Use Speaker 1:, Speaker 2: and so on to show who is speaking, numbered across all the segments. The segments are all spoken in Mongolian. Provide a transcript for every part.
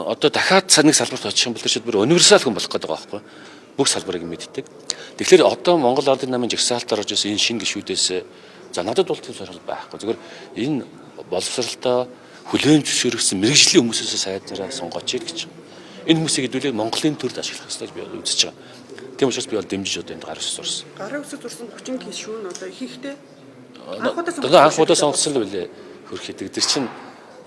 Speaker 1: Одоо дахиад нэг салбарт очих юм бол тэр шид бүр универсал хүн болох гэдэг байгаа байхгүй. Бүх салбарыг мэддэг. Тэгэхээр одоо Монгол Ардын намын жагсаалтаар орж ирсэн энэ шинэ гишүүдээс за надад бол тийм сонирхол байхгүй. Зүгээр энэ боловсралтай хүлээн зөвшөөрөгдсөн мэргэжлийн хүмүүсээс сайднараа сонгооч гэж. Энэ хүмүүсийг хэдүүлээ Монголын төрд ашиглах ёстой гэж би бол үзэж байгаа. Тийм учраас би бол дэмжиж одоо энд гар үсэг зурсан.
Speaker 2: Гарын үсэг зурсан 30 гишүүн одоо ихэнхдээ
Speaker 1: Одоо анх удаа сонгосон л билээ хөрх хийдэг. Тэр чинь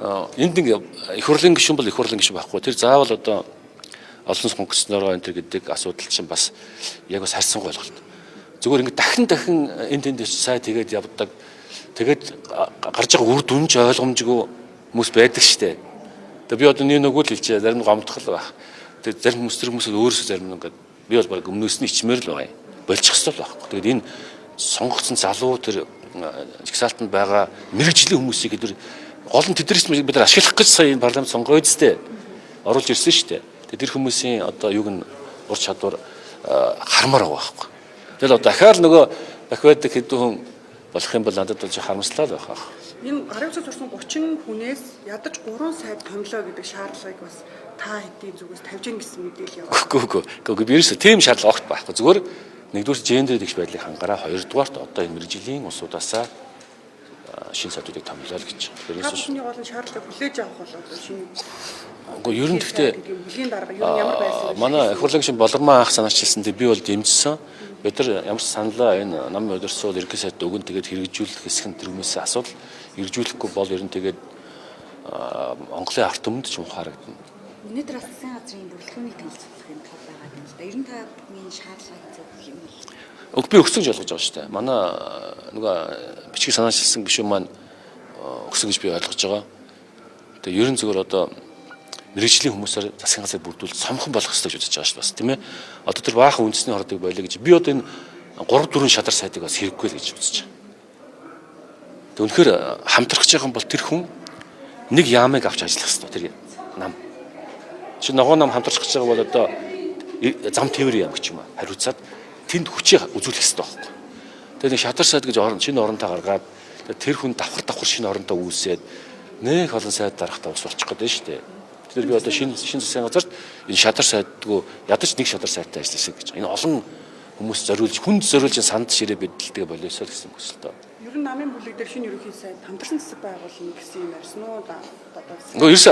Speaker 1: энд нэг их хурлын гишүүн бол их хурлын гишүүн байхгүй. Тэр заавал одоо олон сонгогчдороо энэ төр гэдэг асуудал чинь бас яг бас харьцангуй ойлголт. Зүгээр ингэ дахин дахин энд тэнд сайд тэгээд явдаг. Тэгээд гарч байгаа үр дүн ч ойлгомжгүй хүмүүс байдаг штэ. Тэгээд би одоо нэг нөгөө л хэлчихэ, зарим нь гомдох л байх. Тэгээд зарим хүмүүс тэр хүмүүс өөрөөсөө зарим нь ингээд би бол баг өмнөөс нь ичмээр л байгаа юм. Болчих ёстой л байхгүй. Тэгээд энэ сонгогдсон залуу тэр жагсаалтанд байгаа мэргэжлийн хүмүүсийг бид гол нь тэднээс бид нар ашиглах гэж сая энэ парламент сонгоё үстэй оруулж ирсэн шүү дээ. Тэгээд тэр хүмүүсийн одоо юг нь ур чадвар хармаар байгаа байхгүй. Тэгэл одоо дахиад нөгөө дахиад хэдэн хүн болох юм бол надад бол харамслаа л байх аа.
Speaker 2: Энэ гарын үсэг зурсан 30 хүнээс ядаж 3 сайд томилоо гэдэг шаардлагыг бас та хэдийн зүгээс тавьж гин гэсэн мэдээлэл яваа.
Speaker 1: Үгүй үгүй. Үгүй би ерөөсөө тийм шаардлага огт байхгүй. Зүгээр нэгдүгээр гендер тэгш байдлыг хангараа, хоёрдугаарт одоо энэ мэргэжлийн улсуудаасаа шинэ сайдуудыг томилоо л гэж.
Speaker 2: Тэр бүхний гол нь шаардлагыг хүлээж авах бол одоо шинэ
Speaker 1: Үгүй ер нь гэхдээ
Speaker 2: бүлгийн дарга ер нь ямар байсан
Speaker 1: манай их хурлын гишүүн Болормоо анх санаачилсан дээр би бол дэмжсэн. Бид нар ямар ч саналаа энэ нам удирсуул ерөнхий сайд өгөн тэгээд хэрэгжүүлэх хэсэг нь тэр хүмүүсийн асуудал. Хэрэгжүүлэхгүй бол ер нь тэгээд Монголын ард түмэнд ч муухай харагдана.
Speaker 3: Өнөөдөр бас засгийн газрын бүрэлдэхүүнийг танилцуулах юм тал байгаа юм л да. Ер нь та бүхний шаардлага зөв юм бол.
Speaker 1: Уг би өгсөн гэж ойлгож байгаа шүү дээ. Манай нөгөө бичгийг санаачилсан гишүүн маань өгсөн гэж би ойлгож байгаа. Тэгээ ер нь зөвхөн одоо мэргэжлийн хүмүүсээр засгийн газрыг бүрдүүл сомхон болох ёстой гэж үзэж байгаа шүү дээ бас тийм ээ. Одоо тэр баахан үндэсний хордыг болио гэж би одоо энэ 3 4 шадар сайдыг бас хэрэггүй л гэж үзэж байгаа. Тэг үнэхээр хамтрах гэж байгаа юм бол тэр хүн нэг яамыг авч ажиллах ёстой тэр нам. Чи ногоо нам хамтарч гэж байгаа бол одоо зам тээврийн яам гэж юм аа хариуцаад тэнд хүчийг үзүүлэх ёстой байхгүй. Тэгээ нэг шадар сайд гэж орон шинэ оронтой гаргаад тэр хүн давхар давхар шинэ оронтой үүсээд нэх олон сайд дарахтаа ус болчих гээд байна шүү дээ. Тэгэхээр би одоо шинэ шинэ засгийн газарт энэ шадар сайдгүй ядаж нэг шадар сайдтай ажилласан гэж. Энэ олон хүмүүс зориулж хүнд зориулж санд ширээ бидэлдэг болоосоо гэсэн хүсэлтэй.
Speaker 2: Ер нь намын бүлэг дээр шинэ ерөнхий сайд хамтарсан засаг байгуулна гэсэн юм ярьсан уу?
Speaker 1: Үгүй ерөөсө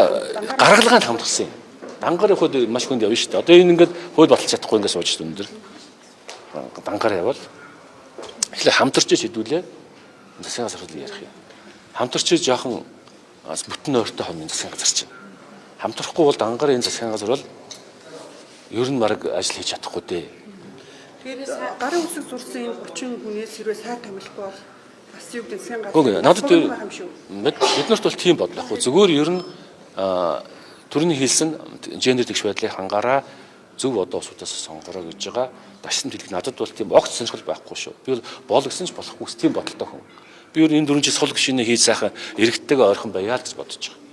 Speaker 1: гаргалгаанд хамтарсан юм. Дангаар явхад маш хүнд явна шүү дээ. Одоо энэ ингээд хууль баталж чадахгүй ингээд сууж шүү дээ өндөр. Дангаар явбал тэгэхээр хамтарч шийдүүлээ засгийн газар хөл ярих юм. Хамтарч жоохон бүтэн ойртой хонь засгийн газар чинь. Хамтрахгүй бол дангаар энэ засгийн газар бол ер нь баг ажил хийж чадахгүй дээ.
Speaker 2: Тэгэхээр гарын үсэг зурсан энэ 30 хүнээс хэрвээ сайд томилохгүй бол бас юу гэдэг засгийн газар.
Speaker 1: Үгүй надад бид нарт бол тийм бодол байхгүй. Зүгээр ер нь төрний хэлсэн гендер тэгш байдлыг хангараа зөв одоо улсуудаас сонгороо гэж байгаа. Дашсан хэлэх надад бол тийм огт сонирхол байхгүй шүү. Би бол гэсэн ч болохгүй тийм бодолтой хүн. Би ер нь энэ дөрвөн жил сул гişүнээ хийж сайхан эргэтэйгээ ойрхон байяа л гэж бодож байгаа.